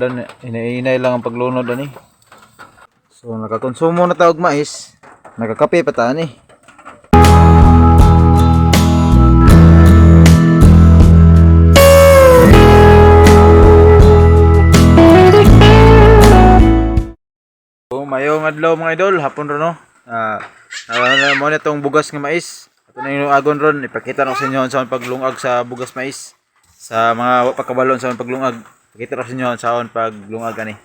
Dan inainay lang ang paglunod ani. So nakakonsumo na ta og mais, nakakape pa ta ani. So mayong adlaw, mga idol, hapon ron, no. Mo na tong bugas nga mais. Ato na yung agon ron, ipakita na ko sa inyo sa paglungag sa bugas mais. Sa mga wa pa kabalon sa paglungag, pakita ko sa inyo sa paglungag ani.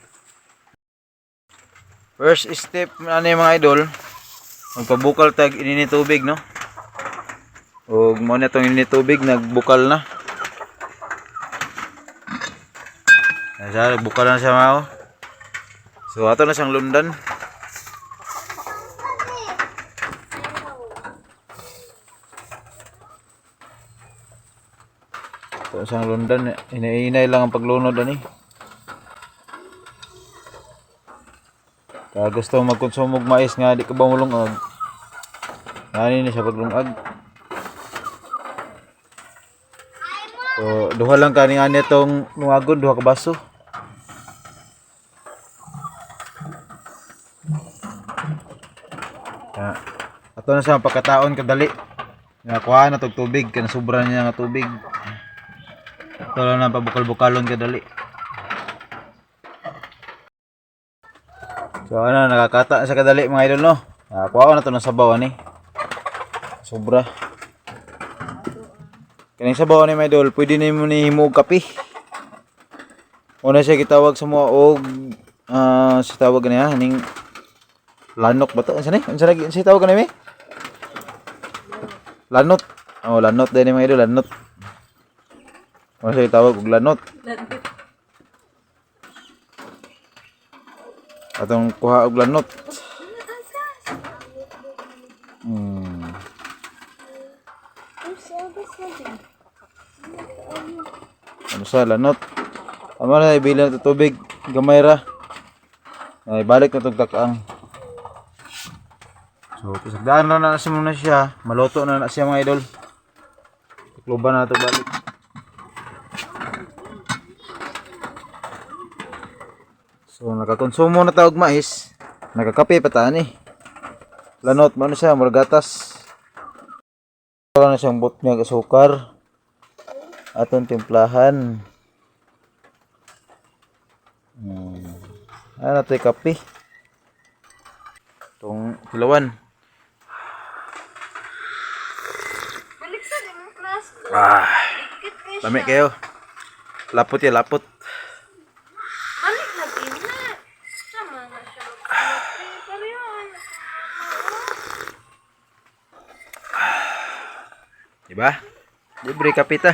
First step ani, mga idol, magpabukal tag inini tubig, no. Og mo na tong inini tubig, nagbukal na. Nasa nagbukal na siya, mga oh. So ato na siyang lundan. Ato na siyang lundan, inainay lang ang paglunod ani. Kaya gusto mo magkonsumo og mais nga di ka ba mulungag. Ngani ni siya paglungag. So duha lang kani ani tong lungagon, duha ka baso. Ya. Ato na siya pagkataon kadali. Nga kuha na tog tubig kana sobra niya nga tubig. Ato lang na pabukal-bukalon kadali. So ano, nakakata na siya kadali, mga idol, no. Ah, kuha na to ng sabaw ani. Sobra. Kaning sabaw ani, mga idol, pwede nimo ni himo og kape. Una siya gitawag sa mga og sa tawag niya ning lanok ba to? Unsa ni? Unsa lagi? Unsa tawag ni? Lanot. Oh, lanot din ni, mga idol, lanot. Unsa siya tawag og lanot? Atong kuha og lanot. Ano sa lanot? Amo na ibili na to tubig, gamay ra. Ay balik na tog takaang. So, pasagdaan lang na siya muna siya. Maluto na na siya, mga idol. Tikloban na to balik. So, nakakonsumo na ta og mais. Nakakape pa ta ani. Lanot man siya, muragatas. Wala na siyang bot niya asukar. Atong timplahan. Ano to, kape. Itong kilawan. Balik sa imong class. Ah, Ikit kay lami kayo. Lapot ya, lapot. Balik na din na. Sama na siya mag-class. Pareho. Diba? Libre kape ta.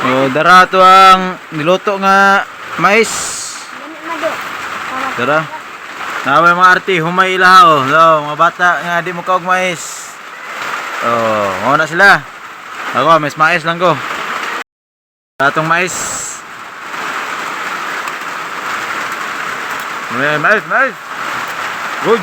So, dara to ang niluto nga mais. Dara. Naman mga arte, humay ilaha oh. So, mga bata nga di mo kaog mais. Oh, mao na sila. Ako, mais mais lang ko. Atong mais. Mais, mais, mais. Good.